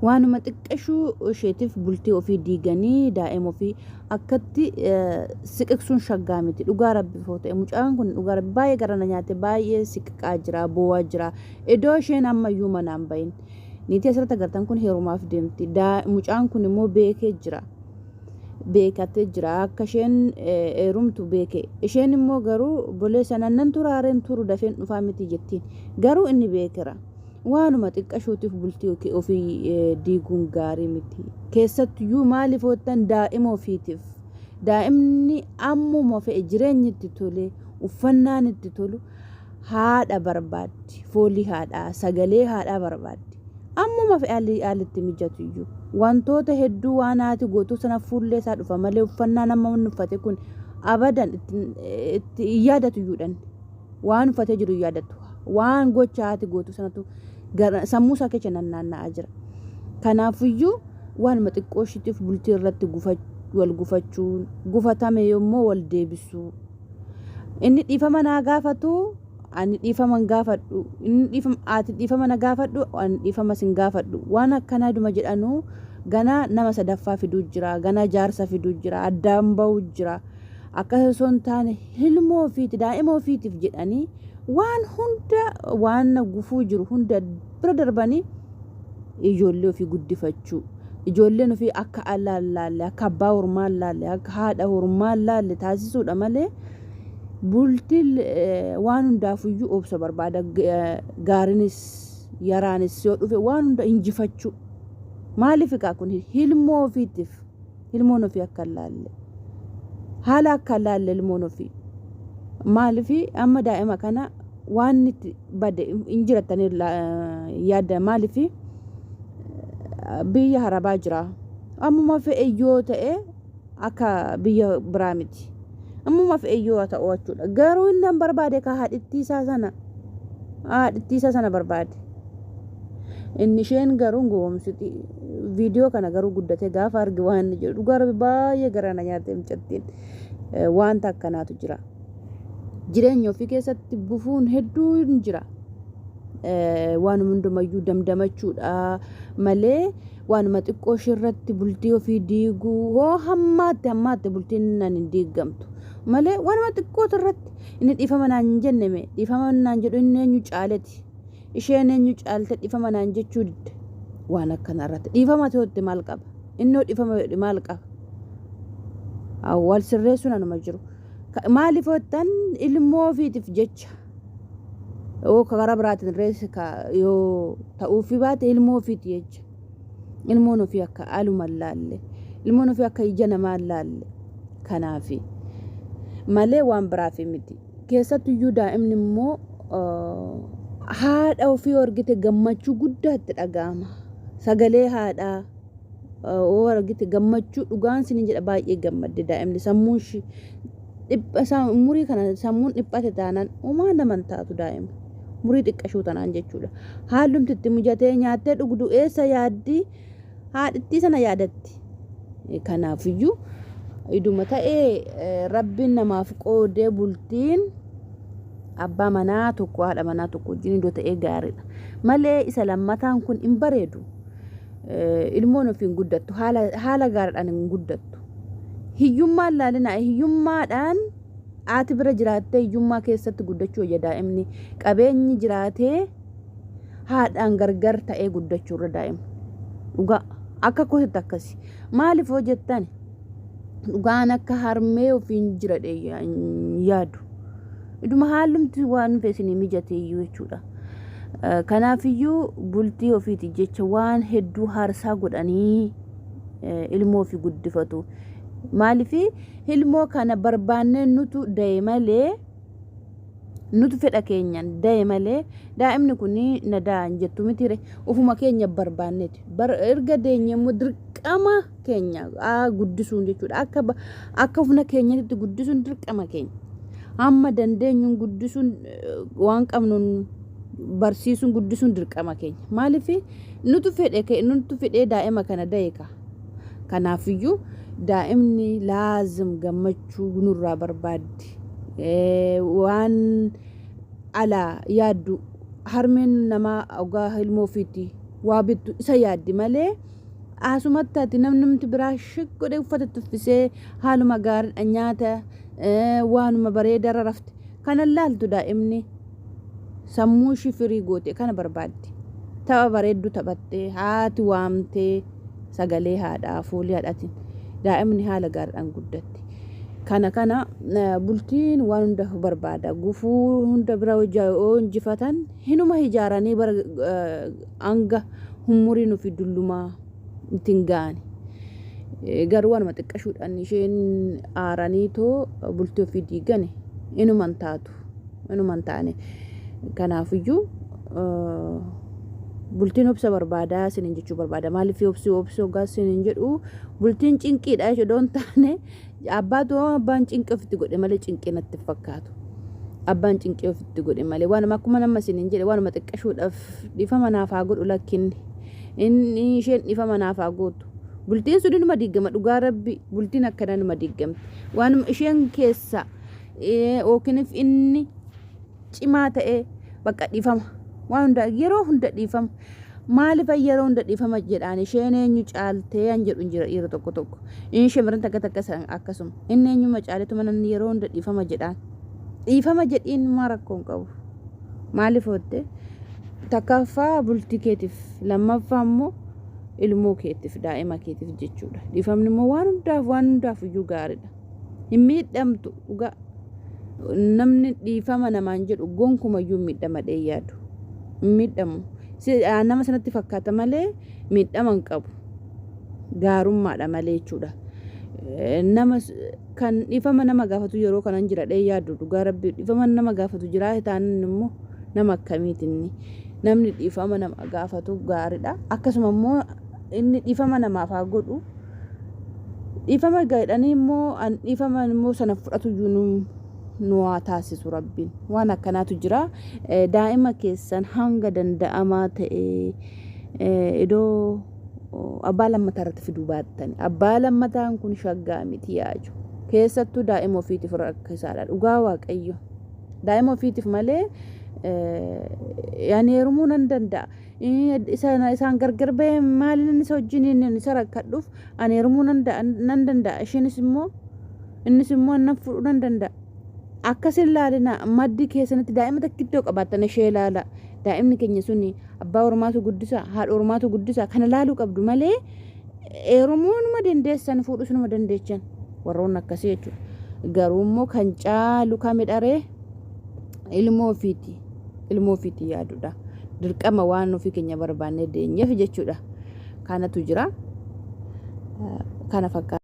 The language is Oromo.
Waanuma xiqqashuu isheetiif bultii ofii diiganii daa'ima ofii akkatti siqiksuun shaggaa miti. Dhugaa rabbi foo ta'e mucaan kun dhugaa rabbi baay'ee gara na nyaate, baay'ee siqiqaa jira, boo'aa jira. Iddoo isheen ammayyuu manaan bahin. Niitii asirratti agartan kun heerumaaf deemti. Mucaan kun immoo beekee jira. Beekatee jira, akka isheen heerumtu beeke. Isheen immoo garuu boleessa nan turaareen turu dafeen dhufaa miti jettiin. Garuu inni beekera. Waanuma xiqqashuutiif bultii ofii diiguun gaarii miti. Keessattuyyuu maaliif hoottan daa'ima ofiitiif. Daa'imni ammuma fe'e jireenyi itti tole, uffannaan itti tolu haadha barbaaddi. Foolii haadhaa, sagalee haadhaa barbaaddi. Ammuma fe'e haalli itti mijatu iyyuu. Wantoota hedduu waan haati gootu sana fuullee isaa dhufa malee uffannaan amma inni uffate kun abadan itti hin yaadatu iyyuudhaan. Waan uffatee jiru hin yaadattu. Waan gocha haati gootu sanatu sammuu isaa keessa nannaanna'aa jira. Kanaafiyyuu waanuma xiqqoo ishiitiif bultii irratti wal gufachuun, gufatame yommuu wal deebisuu. Inni dhiifama naa gaafatu, ani dhiifama hin gaafadhu. Inni dhiifama, ati dhiifama na gaafadhu, ani dhiifama sin gaafadhu. Waan akkanaa duma jedhanuu ganaa nama sadaffaa fiduu jira, ganaa jaarsa fiduu jira, addaan ba'uu jira. Akkas osoo hin taane ilmoo ofiiti, daa'ima ofiitiif jedhanii waan hunda, waan gufuu jiru hunda bira darbanii ijoollee ofii guddifachuu. Ijoolleen ofii akka alaa laalle, akka abbaa hormaa laalle, akka haadha hormaa laalle taasisuudha malee bultiin waan hundaafuyyuu obsa barbaada. Gaarinis yaraanis yoo dhufe waan hunda injifachuu. Maaliif egaa kun ilmoo ofiitiif, ilmoon ofii akka hin laalle, haala akka hin laalle ilmoon ofii. Maaliif amma daa'ima kana waan itti bade hin jirattanii yaadda? Maaliif biyya harabaa jira. Ammuma fe'e yoo ta'e akka biyya biraa miti. Ammuma fe'e yoo ta'u jechuudha. Garuu inni an barbaade ka haadhittii isaa sana, haadhittii isaa sana barbaade. Inni isheen garuu gowwomsiti. Viidiyoo kana garuu guddatee gaafa arge waan inni jedhu, dhugaa rabbi baay'ee garaa na nyaate mucattiin. Wanta akkanaatu jira. Jireenya ofii keessatti gufuun hedduun jira. Waan hundumayyuu damdamachuudha malee waanuma xiqqoo ishee bultii ofii diiguu hoo hammaatte hammaatte bultiin nan hin diigamtu malee waanuma xiqqoota irratti inni dhiifama naan hin jenne mee dhiifama naan jedhu, inni eenyu caaleti, isheen eenyu caalte dhiifama naan jechuu didde? Waan akkana irratti dhiifama ta'utti maal qaba? Innoo dhiifama jedhu maal qaba? Wal sirreessuun anuma jiru. Maaliif hojjetan? Ilmoo ofiitiif jecha. Yoo karaa biraatiin reessa yoo ta'uufii baate ilmoo ofiiti jecha. Ilmoon ofii akka aluma hin laalle, ilmoon ofii akka ija namaa hin laalle kanaafi malee waan biraafi miti. Keessattuyyuu daa'imni immoo haadha ofii yoo argite gammachuu guddaa itti dhaga'ama. Sagalee haadhaa yoo argite gammachuu, dhugaan sinin jedha, baay'ee gammadde daa'imni. Sammuun ishii umurii kana sammuun dhiphate taanaan homaa nama hin taatu daa'ima. Umurii xiqqashuu tanaan jechuudha. Haalumti itti mijatee nyaattee dhugdu eessa yaaddi? Haadhittii sana yaadatti. Kanaafiyyuu iduma ta'ee rabbiin namaaf qoodee bultiin abbaa manaa tokko haadha manaa tokko wajjin iddoo ta'ee gaariidha. Malee isa lammataan kun hin bareedu. Ilmoon ofii hin guddattu. Haala gaariidhaan hin guddattu. Hiyyummaan laalina, hiyyummaadhaan haati bira jiraattee hiyyummaa keessatti guddachuu wayya daa'imni. Qabeenyi jiraatee haadhaan gargar ta'ee guddachuu irra daa'ima. Dhugaa akka kootitti akkasi. Maaliif hoo jettan, dhugaan akka harmee ofiin jira yaadu. Iduma haalumti waan isinii mijate iyyuu jechuudha. Kanaafiyyuu bultii ofiiti jecha waan hedduu haarsaa godhanii ilmoo ofii guddifatu. Maaliif ilmoo kana barbaannee nutu da'e malee, nutu fedha keenyan da'e malee daa'imni kun na da'an jettu mitire, ofuma keenya barbaanneeti. Erga deenye immoo dirqama keenya guddisuun jechuudha. Akka humna keenyatti guddisuun dirqama keenya. Hamma dandeenyuun guddisuun, waan qabnuun barsiisuun guddisuun dirqama keenya. Maaliif nutu fedhe, nutu fedhee daa'ima kana da'e ka. Kanaafiyyuu daa'imni laazim gammachuu nurraa barbaaddi. Waan alaa yaaddu harmeen namaa ogaa ilmoo ofiitti Waa bittu isa yaaddi malee asumatti ati namnumti biraa shik godhee uffata itti uffisee haaluma gaariidha nyaata waanuma bareedarra rafte kana laaltu daa'imni sammuu ishii firii goote kana barbaaddi. Tapha bareedduu taphattee haati waamtee sagalee haadhaa fuulii haadhaatiin daa'imni haala gaariidhaan guddatti. Kana kana bultiin waan hunda barbaada. Gufuu hunda bira yoo injifatan hinuma ijaaranii bara hanga umuriin ofii dullumaa ittiin ga'ani. Garuu waanuma xiqqashuudhaan isheen aaranii too bultii ofii diigani inuma hin taatu. Inuma hin taane. Kanaafiyyuu bultiin obsa barbaada isiniin jechuu barbaada. Maaliif obsi obsi hoggaa isiniin jedhu bultiin cinqiidha jechuudha hin taane abbaatu abbaan cinqii ofitti godhe malee cinqii natti hin fakkaatu. Abbaan cinqii ofitti godhe malee waanuma akkuma nama isiniin jedhe waanuma xiqqashuudhaaf dhiifama naaf haa godhu lakkinni. Inni isheen dhiifama naaf haa gootu. Bultiin sun inuma diigama dhugaa rabbi bultiin akkanaa inuma diigamti. Waanuma isheen keessa yookiin inni cimaa ta'ee bakka dhiifama waan hunda yeroo hunda dhiifama maaliif yeroo hunda dhiifama jedhaan isheen eenyu caaltee an jedhu hin jira dhiira tokko tokko inni shamarran takka takka san akkasuma inni eenyuma caaleetuma namni yeroo hunda dhiifama jedhaan dhiifama jedhiin maa rakkoo hin qabu maaliif hootte takkaffaa bultii keetiif lammaffaa immoo ilmoo keetiif daa'ima keetiif jechuudha dhiifamni immoo waan hundaaf waan hundaaf iyyuu gaariidha hin miidhamtu dhugaa namni dhiifama namaan jedhu gonkumayyuu miidhama dhee yaadu. Hin miidhamu. Nama sanatti fakkaata malee miidhama hin qabu. Gaarummaadha malee jechuudha. Nama kan dhiifama nama gaafatu yeroo kanan jira dhee yaadu dhugaa rabbi dhiifama nama gaafatu jira taanan immoo nama akkamiiti inni. Namni dhiifama nama gaafatu gaariidha. Akkasuma immoo inni dhiifama namaaf haa godhu. Dhiifama jedhanii immoo an dhiifama immoo sana fudhatu iyyuu nu haa taasisu rabbiin. Waan akkanaatu jira. Daa'ima keessan hanga danda'amaa ta'e iddoo abbaa lammataa irratti fiduu baattan. Abbaa lammataan kun shaggaa miti yaaju. Keessattuu daa'ima ofiitiif rakkisaadha. Dhugaa waaqayyo. Daa'ima ofiitiif malee ani heerumuu nan danda'a. Isaan gargar ba'ee maaliin isa wajjin inni isa rakkadhuuf ani heerumuu nan danda'a. Isheenis immoo innis immoo nan fuudhuu nan danda'a. Akkas hin ilaalina maddi keessanitti daa'ima takkittoo qabaattan ishee ilaala. Daa'imni keenya suni abbaa ormaatu guddisa haadha ormaatu guddisa kana ilaaluu qabdu malee heerumuu numa dandeessan fuudhus numa dandeechan warroonni akkasii jechuudha. Garuu immoo kan caalu kamidha ree ilmoo ofiiti. Ilmoo ofiiti yaadudha. Dirqama waan ofii keenya barbaannee deenyeef jechuudha. Kanatu jira. Kana fakkaata.